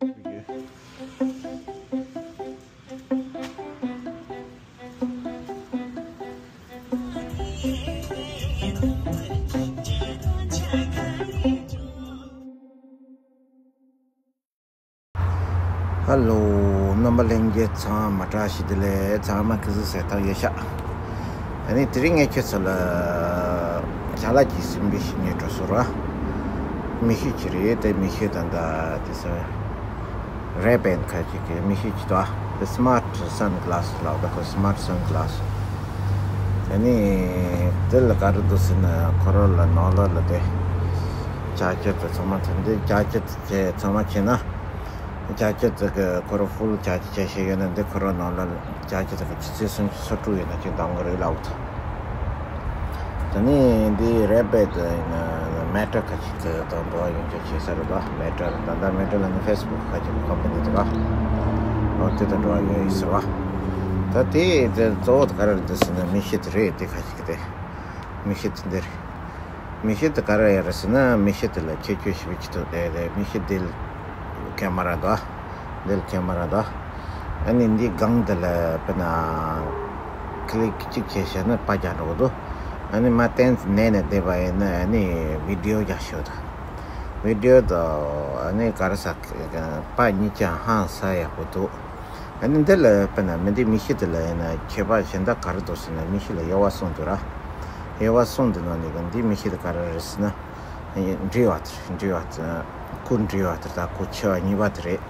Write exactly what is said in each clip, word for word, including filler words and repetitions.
ཧ་ལོ། རྣམ་པ་ལྷན་རྒྱས་ཚང་མ་བཀྲ་ཤིས་བདེ་ལེགས། ཚང་མ་གི་ཟི་ཟེར་ཐག་ཡོད་ཤག་ཨ་ནི་དེ་རིང་ངས་ཁྱེད་ཚོ་ལ་ཅ་ལག་གི་སེམས་པའི་ཞིག་ཉོས་འགྲོ་སོང་ར། མི་ཤི་ཅི་རེད་དེ། མི་ཤི་ད་ད་དེ་ས་རེ་བན་ཁ་ཅིག་གི་མི་ཤི་ཅི་ད་དེ་སི་མར་ཊི་སན་གི་ལ་སི་ལ་བ་ཁོ་སི་མར་ཊི་སན་གི་ལ་སི། ཨ་ནི་དེ་ལ་ག་རེ་འདུག་ཟེར་ན་ཁོ་རང་ལ་ནང་ལོགས་ལ་དེ་ཅ་ཅ་དེ་ཚང་མ་དེ་འདི་ཅ་ཅ་དེ་ཚང་མ་བྱས་ན། ཅ་ཅ་ཙི་གི་ཁོ་རང་ཧྥུལ་ཅ་ཅ་བྱས་ཡོད་ན་འདི་ཁོ་རང་ནང་ལ་ཅ་ཅ་ཙི་གི་ཆུ་ཚོད་སུམ་ཅུ་སོ་དྲུག་ཡོད་ན་ཅིག་འདང་གི་རེད་ལབ་འདུག་དེ་ནས་འདི་རེད་པས་དེ་ཡིན་ན་མེ་ཊ་ཁ་ཅིག་གི་དང་འགྲོ་བ་ཡོང་ཆ་བྱེད་ས་རེད་པ། མེ་ཊ་ད་ལྟ་མེ་ཊ་ལ་ནི་ཕེ་སི་བུག་ཁ་ཅིག་ཁོམ་པ་ནི་དེ་པ། འོ་དེ་དང་འགྲོ་བ་ཡོང་ཡིན་ཟེར་བ། ད་དེ་དེ་གཙོ་བོ་དེ་ག་རེ་རེད་འདུག་ཟེར་ན་མི་ཤི་དེ་རེད། དེ་ཁ་ཅིག་དེ་མི་ཤི་དེ་འདི་རེད། མི་ཤི་དེ་ག་རེ་ཡ་རེད་ཟེར་ན་མི་ཤི་དེ་ལ་ཁྱད་ཆོས་ཞེ་པོ་ཅིག་འདུག་དེ་དེ་མི་ཤི་དེ་ལ་ཀེ་མ་ར་འདུག་དེ་ལ་ཀེ་མ་ར་འདུག་ཨ་ནི་འདི་སྒང་དེ་ལ་དཔེར་ན་ཀི་ལིག་གཅིག་བྱས་བྱས་ན་པར་རྒྱག་འགྲོ་གི་འདུག་ཨ་ནི་མར་ཏན་ཙི་ནས་ནས་བསྡད་པ་ཡིན་ན་ཨ་ནི་བི་ཌི་ཡོ་རྒྱག་ཤོག་དང་། བི་ཌི་ཡོ་དང་ཨ་ནི་ག་རེ་ཟ་པར་གཉིས་ཀྱང་ཧང་སང་ཡག་པོ་འདུག་ཨ་ནི་འདི་ལ་དཔེར་ན་མི་འདི་མི་ཤི་དེ་ལ་ཡིན་ན་ཁྱད་པར་གཞན་དག་ག་རེ་འདུག་ཟེར་ན་མི་ཤི་ལ་དབྱེ་བ་གསུམ་འདུག་ར། དབྱེ་བ་གསུམ་འདི་ནང་ནས་ཀྱང་འདི་མི་ཤི་དེ་ག་རེ་རེད་ཟེར་ན། འབྲི་བ་དེ་རེད། འབྲི་བ་དེ། སྐུ་འབྲི་བ་དེ་དང་སྐུ་འཆི་བ་གཉིས་པ་དེ་རེད།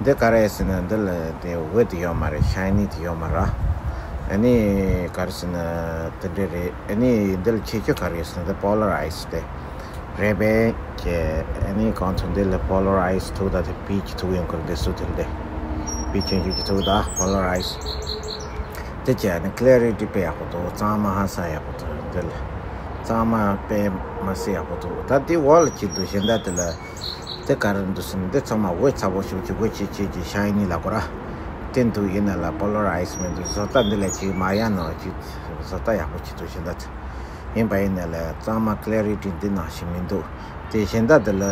འདི་ག་རེ་ཟེར་ན་འདི་ལ་དེ་ཝེ་དེ་ཡོད་མ་རེད། ཤའི་ནི་དེ་ཡོད་མ་རེད། ཨ་ནི་ག་རེ་ཟེར་ན་དེ་འདྲ་རེད། ཨ་ནི་འདི་ལ་ཁྱད་ཆོས་ག་རེ་ཡོད་ཟེར་ན་འདི་པོ་ལ་རའི་ཛི་དེ། རེད་པས་ཀྱི་ཨ་ནི་གང་ཚོ་འདི་ལ་པོ་ལ་རའི་ཛི་ཐུག་ད་དེ་པི་ཆི་ཐུག་ཡོང་གི་རེད། འདི་སུ་དེ་ལ་དེ་པི་ཆེན་ཆུ་ཆི་ཐུག་ད་པོ་ལ་རའི་ཛི། དེ་ཀྱི་ཨ་ནི་ཀི་ལེ་རི་ཊི་དཔེ་ཡག་པོ་འདུག་གཙང་མ་ཧང་སང་ཡག་པོ་འདུག་འདི་ལ་གཙང་མ་དཔེ་མ་སྲིད་ཡག་པོ་འདུག་ད་དེ་འོག་ལ་ཅིག་འདུག་གཞན་དག་དེ་ལ་དེ་ག་རེ་འདུག་ཟེར་ན་འདི་ཚང་མ་འོད་ཚ་པོ་ཞིག་གི་འོད་ཆེ་ཆེ་གི་ཤའི་ནི་ལ་གོ་ར། དེ་འདུག་ཡིན་ན་ལ་པོ་ལ་རའི་ཛི་མི་འདུག་བཟོ་ལྟ་འདི་ལ་ཅིག་མ་ཡ་ནང་ཅིག་བཟོ་ལྟ་ཡག་པོ་ཅིག་འདུག་གཞན་དག་ཡིན་པ་ཡིན་ན་ལ་གཙང་མ་ཀི་ལེ་རི་ཊི་འདི་ནང་བཞིན་མི་འདུག་དེ་གཞན་དག་དེ་ལ་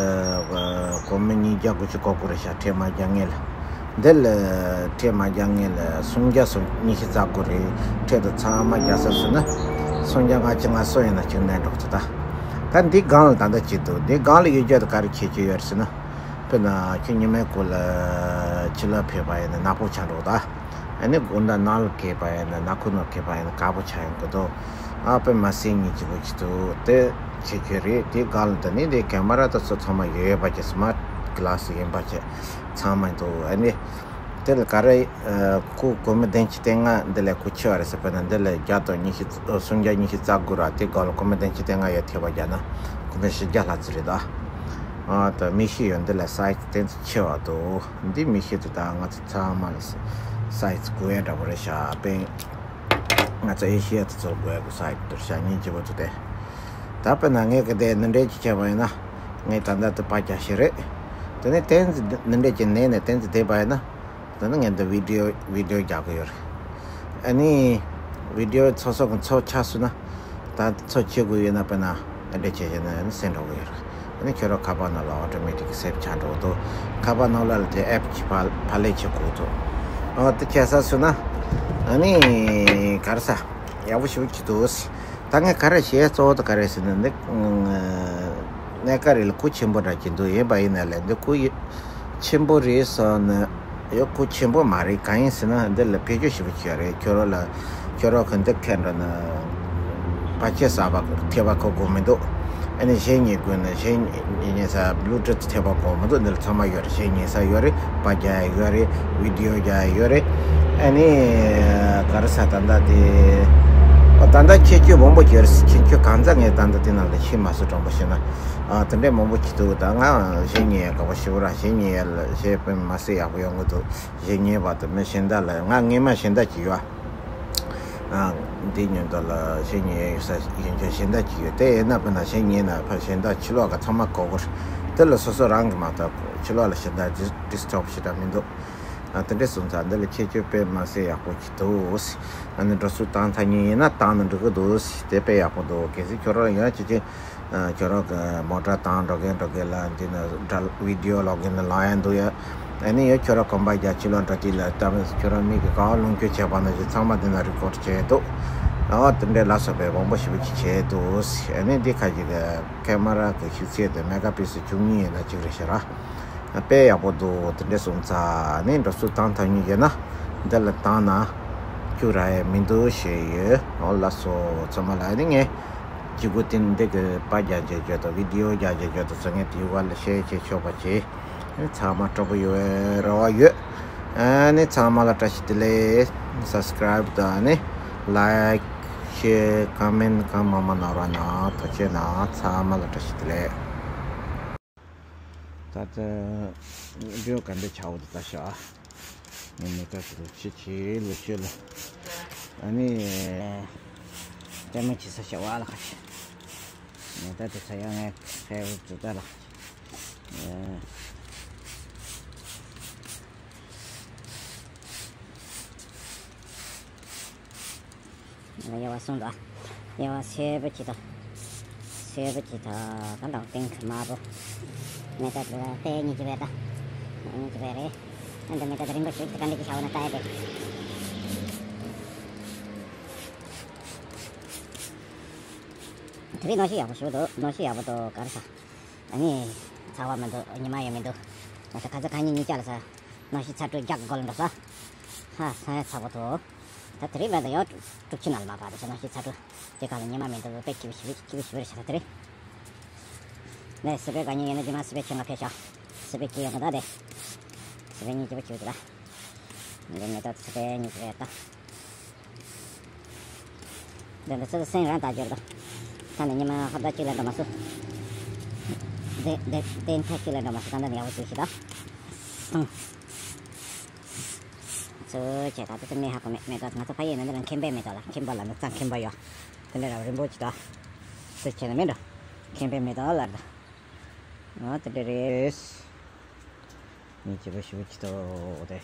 གོང་མ་ཉིས་བརྒྱ་དགུ་བཅུ་གོ་དགུ་རེད་ཤག་ཁྲལ་མ་རྒྱག་མཁན་ལ། འདི་ལ་ཁྲལ་མ་རྒྱག་མཁན་ལ་སུམ་བརྒྱ་སུམ་ཉི་ཤུ་རྩ་དགུ་རེད། ཁྲལ་དང་ཚང་མ་རྒྱག་ས་སོང་ན་སུམ་བརྒྱ་ལྔ་བཅུ་ང་གསུམ་ཡིན་ན་ཅིག་གནས་འགྲོ་ཐུབ་ད། ད་འདི་སྒང་ལ་ད་ལྟ་ཅིག་འདུག་འདི་སྒང་ལ་ཡོད་རྒྱུ་དེ་ག་རེ་ཁྱད་ཆོས་ཡོད་རེད་ཟེར་ན། དཔེར་ན་ཁྱོད་ཉི་མའི་གུང་ལ་ཕྱི་ལོགས་ཕེབས་པ་ཡིན་ན་ནག་པོ་ཆགས་འགྲོ་ད། ཨ་ནི་དགོང་དག་ནང་ལ་སླེབས་པ་ཡིན་ན་ནག་ཁུང་ནང་སླེབས་པ་ཡིན་ན་དཀར་པོ་ཆགས་ཡོང་གི་འདུག་ཨ་དཔེ་མ་སྲིད་ཉིན་གཅིག་པོ་ཅིག་འདུག་དེ་ཁྱད་ཆོས་རེད། དེ་སྒང་ལ་ད་ནི་དེ་ཀེ་མ་ར་དང་ཚོ་ཚང་མ་ཡོད་ཡོད་པ་ཅིག་སི་མར་ཊི་གི་ལ་སི་ཡིན་པ་ཅིག་ཚང་མ་འདུག་ཨ་ནི་དེ་ལ་ག་རེ་ཨ་སྐུ་གོང་མ་བདུན་ཅུ་དོན་ལྔ་འདི་ལ་སྐུ་འཆི་བ་རེད་ཟེར་བ་ན་འདི་ལ་བརྒྱ་དང་ཉི་ཤུ་སུམ་བརྒྱ་ཉི་ཤུ་རྩ་དགུ་ར། དེ་སྒང་ལ་གོང་མ་བདུན་ཅུ་དོན་ལྔ་ཡ་ཐེབས་པ་རྒྱག་ན་གོང་མ་བཞི་བརྒྱ་ལྷག་ཙམ་རེད་ད། ཨ་ད་མི་ཤི་ཡོད་འདི་ལ་སའི་ཛི་དེ་ཚོ་ཆེ་བ་འདུག་འདི་མི་ཤི་དེ་ད་ང་ཚོ་ཚང་མ་ལ་སའི་ཛི་དགོས་ཡ་འདྲ་པོ་རེད་ཤག་དཔེ་ང་ཚོ་ཨེ་ཤི་ཡ་དེ་ཚོར་དགོས་ཡ་གི་སའི་ཛི་འདུག་ཤག་སྙིང་རྗེ་པོ་འདུག་སྟེ། ད་དཔེར་ན་ངས་གི་དེ་འདི་འདྲས་ཅིག་བྱས་པ་ཡིན་ན་ངས་ད་ལྟ་དེ་པར་རྒྱག་ཤེས་རེད། དེ་ནས་ཏན་ཙི་འདི་འདྲས་ཅིག་ནས་ནས་ཏན་ཙི་བསྡད་པ་ཡིན་ན། ད་ནི་ངས་འདི་བི་ཌི་ཡོ་བི་ཌི་ཡོ་རྒྱག་གི་ཡོད་རེད། ཨ་ནི་བི་ཌི་ཡོ་ཚོ་སོགས་ཀྱི་ཚོ་ཆགས་སོང་ན། ད་ཚོ་བྱེད་དགོས་ཡོད་ན་དཔེར་ན་འདི་འདྲ་བྱས་བྱས་ན་ཨ་ནི་སེལ་འགྲོ་གི་ཡོད་རེད། ཨ་ནི་ཁྱོད་རང་ཁ་པར་ནང་ལ་ཨོ་ཊོ་མེ་ཊིག་སེབ་ཆགས་འགྲོ་གི་འདུག་ཁ་པར་ནང་ལ་དེ་ཨེབ་ཀྱི་ཕ་ཕ་ལེ་བྱེད་དགོས་འདུག་ཨོ་དེ་བྱས་ས་སོང་ན། ཨ་ནི་ག་རེ་ཟ། ཡག་པོ་ཞེ་པོ་ཅིག་འདུག་ད་ངས་ག་རེ་བཤད་གཙོ་བོ་དེ་ག་རེ་ཟེར་ན་འདི། གནས་སྐབས་རེ་ལ་སྐུ་ཆེན་པོ་འདྲ་ཅིག་འདུག་ཡིན་པ་ཡིན་ན་ལས་འདི་སྐུ་ཡི་ཆེན་པོ་རེད་བསམ་ན་ཡང་སྐུ་ཆེན་པོ་མ་རེད། གང་ཡིན་ཟེར་ན་འདི་ལ་བེད་སྤྱོད་ཞེ་པོ་ཅིག་ཡོད་རེད། ཁྱོད་རང་ལ་ཁྱོད་རང་གི་འདི་ཁ་འགྲོ་ན་བར་ཆད་གསར་པ་ཐེབས་པ་ཁོ་དགོས་མི་འདུག་ཨ་ནི་གཞས་ཉན་དགོས་ན་གཞས་ཉན་ས་བླུ་ཊུ་ཐི་ཐེབས་པ་དགོས་མི་འདུག་འདི་ལ་ཚང་མ་ཡོད་རེད། གཞས་ཉན་ས་ཡོད་རེད། པར་རྒྱག་ཡ་ཡོད་རེད། བི་ཌི་ཡོ་རྒྱག་ཡ་ཡོད་རེད། ཨ་ནི་ག་རེ་ཟ་ད་ལྟ་དེ་ད་ལྟ་ཁྱད་ཆོས་མང་པོ་ཡོད་རེད། ཁྱད་ཆོས་གང་ཙམ་ངས་ད་ལྟ་དེ་ནང་ལ་ཤེས་མ་སོང་། དྲང་པོ་བཤད་ན། ཨ་དེ་འདྲས་མང་པོ་ཅིག་འདུག་ད་ང་གཞས་ཉན་ཡ་དགའ་པོ་ཞེ་པོ་ར། གཞས་ཉན་ཡ་ལ་གཞས་དཔེ་མ་སྲིད་ཡག་པོ་ཡོང་གི་འདུག་གཞས་ཉན་པ་དང་མི་གཞན་དག་ལ་ང་སྔས་མ་གཞན་དག་ཅིག་ཡོད། ཨ་འདི་ཉིན་དུ་ལ་གཞས་ཉན་ཡ་ཡོད་ས་ཡོད་མཁན་གཞན་དག་ཅིག་ཡོད། དེ་ཡིན་ན་དཔེར་ན་གཞས་ཉན་ན་ཕར་གཞན་དག་ཕྱི་ལོགས་ག་ཚང་མ་གོ་གི་རེད། དེ་ལ་སོ་སོ་རང་གི་མ་གཏོགས་ཕྱི་ལོགས་ལ་གཞན་དག་ཌིས་ཌིས་ཊརབ་བྱེད་ད་མི་འདུག་ཨ་དེ་འདྲས་སོང་ཙང་འདི་ལ་ཁྱད་ཆོས་དཔེ་མ་སྲིད་ཡག་པོ་ཅིག་འདུག་ཨ་ནི་འགྲོ་སོང་བཏང་ཐག་ཉེ་ཡིན་ན་བཏང་ན་འགྲིག་གི་འདུག་དེ་དཔེ་ཡག་པོ་འདུག་གལ་སྲིད་ཁྱོད་རང་ཡང་ཅིག་ཅིག་ཁྱོད་རང་གི་མོ་ཊ་བཏང་འགྲོ་གིན་འགྲོ་གིན་ལ་འདི་ནི་འདྲ་བི་ཌི་ཡོ་ལོག་གིན་ལ་ཡང་འདུག་ཡ། ཨ་ནི་ཡོད་ཁྱོད་རང་གོམ་པ་རྒྱག་ཕྱི་ལོགས་འགྲོ་དུས་ལ་ད་ཁྱོད་རང་མིག་གི་ག་བ་ལུང་སྐྱོད་བྱས་པ་ན་ཅི་ཚང་མ་འདི་ན་རི་ཀོཌ་བྱས་འདུག་ཨ་དེ་འདྲའི་ལ་སོགས་པའི་དབང་པོ་ཞེ་པོ་ཅིག་བྱས་འདུག་ཨ་ནི་འདི་ཁ་ཅིག་གི་ཀེ་མ་ར་གི་ཤུགས་ཚད་དེ་མེ་ག་པིག་སེལ་བཅུ་གཉིས་ཡིན་ན་གཅིག་རེད་ཤག་ར། དཔེ་ཡག་པོ་འདུག་དེ་འདྲ་སོང་ཙང་ནི་འགྲོ་སོང་བཏང་ཐག་ཉེ་ཡོད་ན་འདི་ལ་བཏང་ན་སྐྱུག་ར་ཡ་མི་འདུག་ཞེས་ཡོད། འོ་ལགས་སོ་ཚང་མ་ལ། ཨ་ནི་ངས་ཅི་གུ་ཏིན་འདི་གི་པར་རྒྱག་བྱས་བརྗོད་དང་བི་ཌི་ཡོ་རྒྱག་བྱས་བརྗོད་དང་ཚོ་ངས་དེའི་བར་ལ་ཤེར་བྱེད་ཆོག་པ་བྱེད། ཨ་ནི་ཚང་མ་སྤྲོ་པོ་ཡོད་པའི་རེ་བ་ཡོད། ཨ་ནི་ཚང་མ་ལ་བཀྲ་ཤིས་བདེ་ལེགས། སབ་སི་ཀ་རེབ་དང་ཨ་ནི་ལའིཀ་ཤེར་ཀོ་མེན་ཊི་གང་མང་མང་གནང་རོགས་གནང་། ཐུགས་རྗེ་གནང་། ཚང་མ་ལ་བཀྲ་ཤིས་བདེ་ལེགས། ད་ལྟ་འགྲོ་ག་འདྲ་ཆགས་འདུག་ལྟ་ཤོག་ཨ། ངས་མེ་ཏོག་དེ་ལ་ཕྱི་ཕྱི་ལ་ཤོད་ལ། ཨ་ནི་ལྟད་མོ་བྱེད་ས་ཤ་བ་ལ་ཁ་ཤས། མེ་ཏོག་དེ་ཚ་ཡང་ངས་ཁ་ཡོད་ཙི་ད་ལ། དབྱེ་བ་གསུམ་དང་། དབྱེ་བ་སེར་པོ་གཅིག་དང་། སེར་པོ་གཅིག་དང་། གང་དང་སྟེང་དམར་པོ། མེ་ཏོག་དེ་ལ་ཏའི་གཉིས་ཀྱི་བས་ད། གཉིས་ཀྱི་བས་རེད། ཨ་འདི་མེ་ཏོག་དེ་རིང་པོ་ཞིག་དེ་ག་འདྲ་གྱི་ཤ་བ་ན་ལྟ་ཡ་དེ། དེ་རིང་གནམ་གཤིས་ཡག་པོ་ཞིག་འདུག་གནམ་གཤིས་ཡག་པོ་འདུག་ག་རེ་ཟ། ཨ་ནི། ཚ་བ་མི་འདུག་ཉི་མ་ཡང་མི་འདུག་ང་ཚོ་ཁ་ཚ་ཁ་ཉིན་གཉིས་ཆ་ལ་ས། གནམ་གཤིས་ཚ་དྲོད་རྒྱག་དགོས་ལ་འགྲོ་ས། ཧ་སང་ཡ་ཚ་པོ་ཐོ། ད་དེ་རིང་མེད་ད་ཡོད། དྲུག་ཅུ་ནང་ལ་མ་ཕར་དུ་ས་གནམ་གཤིས་ཚ་དྲོད། དེ་ག་ལ་ཉི་མ་མི་འདུག་དཔེ་སྐྱིད་པོ་ཞིག་སྐྱིད་པོ་ཞིག་རེད་ཤག་ད་དེ་རིང་། ནས་སི་པེ་ག་ཉིན་ཡིན་ན་རྗེས་མ་སི་པེ་ཁྱེད་ང་ཕེབས་ཤག་སི་པེ་སྐྱིད་ཡོང་གི་ད་དེ། སི་པེ་གཉིས་སྐྱིད་པོ་སྐྱིད་པོ་ད། འདི་མེ་ཏོག་སི་པེ་གཉིས་སྐྱིད་པོ་ད། འདི་འདི་ཚོ་སེམས་རང་ལྟ་རྒྱུ་རེད་དོ། ད་ནི་ཉི་མ་ཧབ་ད་གཅིག་ལས་འགྲོ་མ་སོང་། དེ་དེ་དེ་མཐའ་གཅིག་ལས་འགྲོ་མ་སོང་། ད་ད་ནི་ཡག་པོ་ཞིག་ཤི་ད། ཚོ་བྱས་ད་དེ་ཚོ་མེ་ཧ་གོ་མེད་མེ་ཏོག་ང་ཚོ་ཕ་ཡུལ་ནང་འདི་ལ་མཁན་པའི་མེ་ཏོག་ལ་མཁན་པ་ལ་ནི་རྩ་མཁན་པ་ཡོད། དེ་འདྲ་ར་རིན་པོ་ཆེ་ད། ཚོ་བྱས་ན་མེད་འགྲོ། མཁན་པའི་མེ་ཏོག་ལ་ར། ང་དེ་འདྲ་རེད། ངས་བྱས་པ་ཞུ་ཅི་ཏོ་དེ།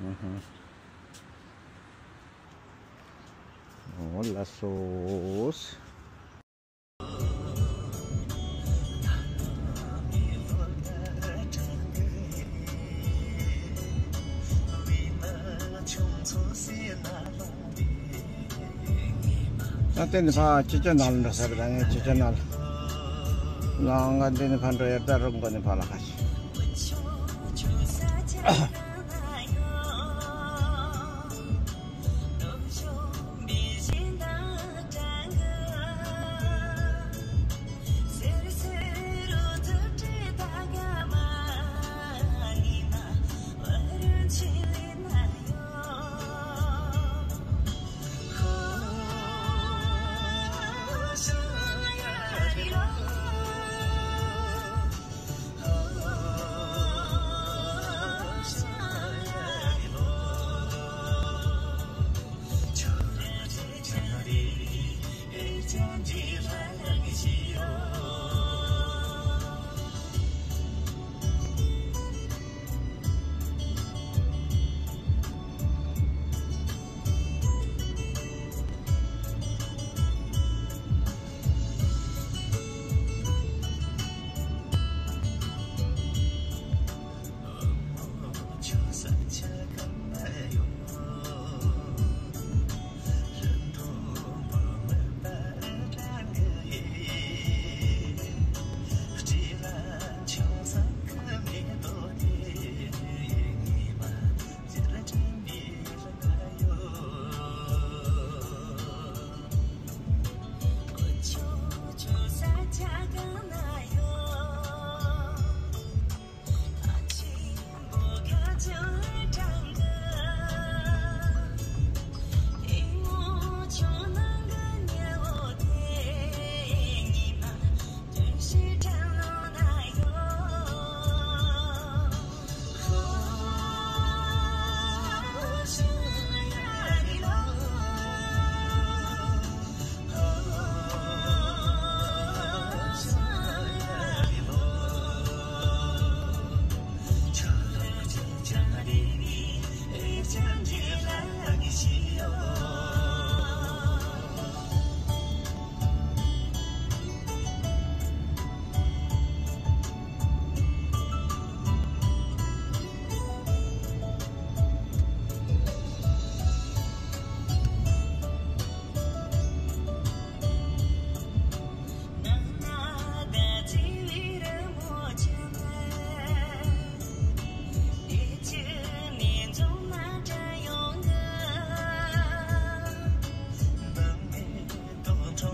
ཨུ་ཧུ། འོ་ལགས་སོ། ད་དེ་ནི་ཕ་ཅི་ཅི་ནང་ལ་འགྲོ་ས་རེད། ད་ངས་ཅི་ཅི་ནང་ལ། ལང་ག་འདི་ནི་ཕ་འགྲོ་ཡ་ད་རུང་གོ་ནི་ཕ་ལ་ཁ་ཤས།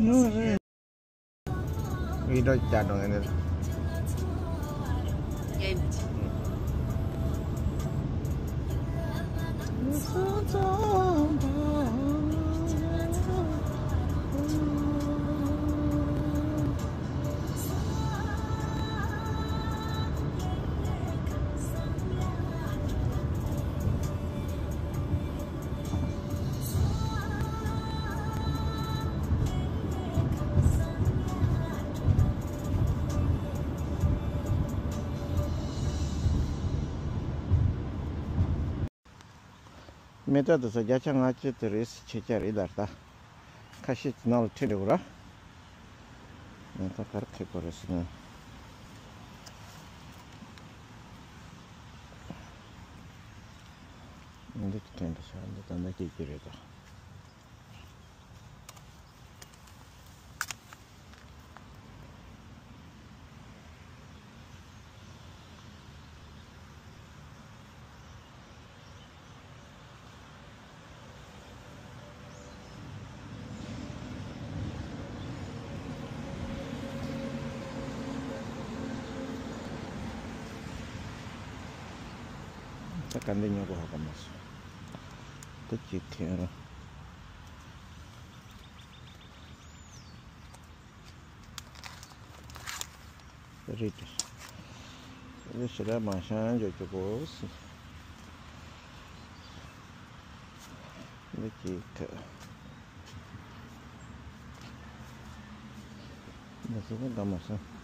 ཡིན་འགྲོ་བྱ་འགྲོ་ངས་ནི། མེ་ཏོག་དེ་ཚོ་བརྒྱ་ཆ་ལྔ་བཅུ་དེ་རེད་ཟེར། ཆེ་ཆ་རེད་ལ། ད་ཁ་ཤས་ཀྱི་ནང་ལ་ཁྲིད་འགྲོ་གི་ར། ཨ། ད་ག་རེ་ཁེ་པོ་རེད་ཟེར་ན། འདི་གི་ཐོན་པ་ཤ་འདི་ད་ནི་སྐྱེ་གི་རེད་ད། ད་ག་འདི་ཉོ་གོ་ཧ་གོ་མ་སོང་། ད་ཅིག་ཐོན་ར། རེད། འདི་ཞེ་དྲག་མང་ཤང་འཇོག་རྒྱུ་གོ་སི། འདི་ཅིག་ཐོན། འདི་ཚོ་ད་མ་སོང་།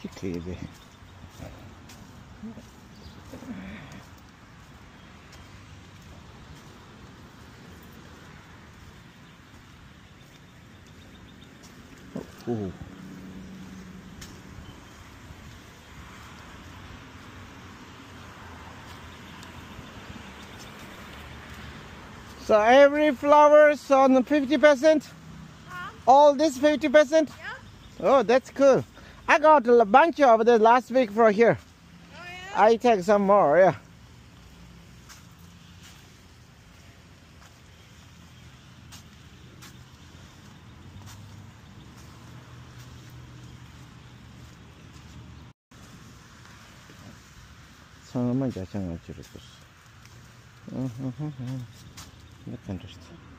ཅི་ཁེ་རེད། ཨོ། So every flower is on fifty percent? Huh? All this fifty percent? Yeah. Oh, that's cool. I got a bunch of the last week from here. Oh, yeah? I take some more, yeah. ཚང་མ་བརྒྱ་ཆ་ལྔ་བཅུ་རེད་འདུག་ཨ་ཧ་ཧ་ཧ། འདི་ག་འདྲ་རེད།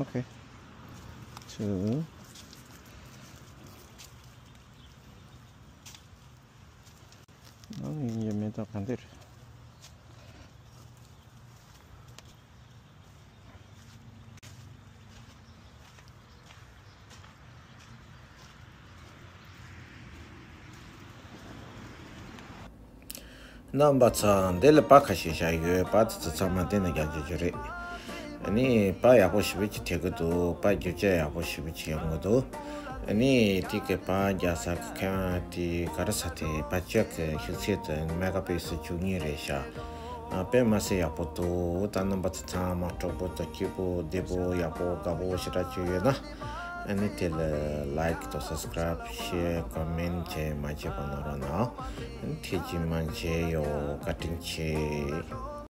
Okay. Two. ཨ་ནི་ཡིན་གྱི་མེད་ད་ག་འདིར། རྣམ་པ་ཚོ་འདི་ལ་པར་ཁ་ཤས་བཞག་ཡོད། པར་དེ་ཚོ་ཚང་མ་བལྟས་ན་རྒྱག་རྒྱུ་རྒྱུ་རེད། ཨ་ནི་པར་ཡག་པོ་ཞེ་པོ་ཅིག་ཐེབས་ཀྱི་འདུག་པར་བསྒྱུར་བཅོས་ཡག་པོ་ཞེ་པོ་ཅིག་ཡོང་གི་འདུག་ཨ་ནི་དེ་གི་པར་རྒྱག་ས་གི་ཁང་དེ་ག་རེ་ས་དེ་པར་ཆས་ཀྱི་ཤུགས་ཚད་དེ་མེ་ག་པི་སི་བཅུ་གཉིས་རེད་ཤག་ཨ། དཔེ་མི་སྲིད་ཡག་པོ་འདུག་ད་རྣམ་པ་ཚོ་ཚང་མ་སྤྲོ་པོ་དང་སྐྱིད་པོ་བདེ་པོ་ཡག་པོ་དགའ་པོ་ཞེ་དྲག་བྱུང་ཡོད་ན། ཨ་ནི་དེ་ལ་ལའིཀ་དང་སབ་སི་ཀ་རའིབ། ཤེར། ཀོ་མེན་བཅས་མ་བརྗེད་པ་གནང་རོགས་གནང་། ཨ་ནི་ཐེངས་གཅིག་མ་མཇལ་ཡོང་། བཀའ་དྲིན་ཆེ།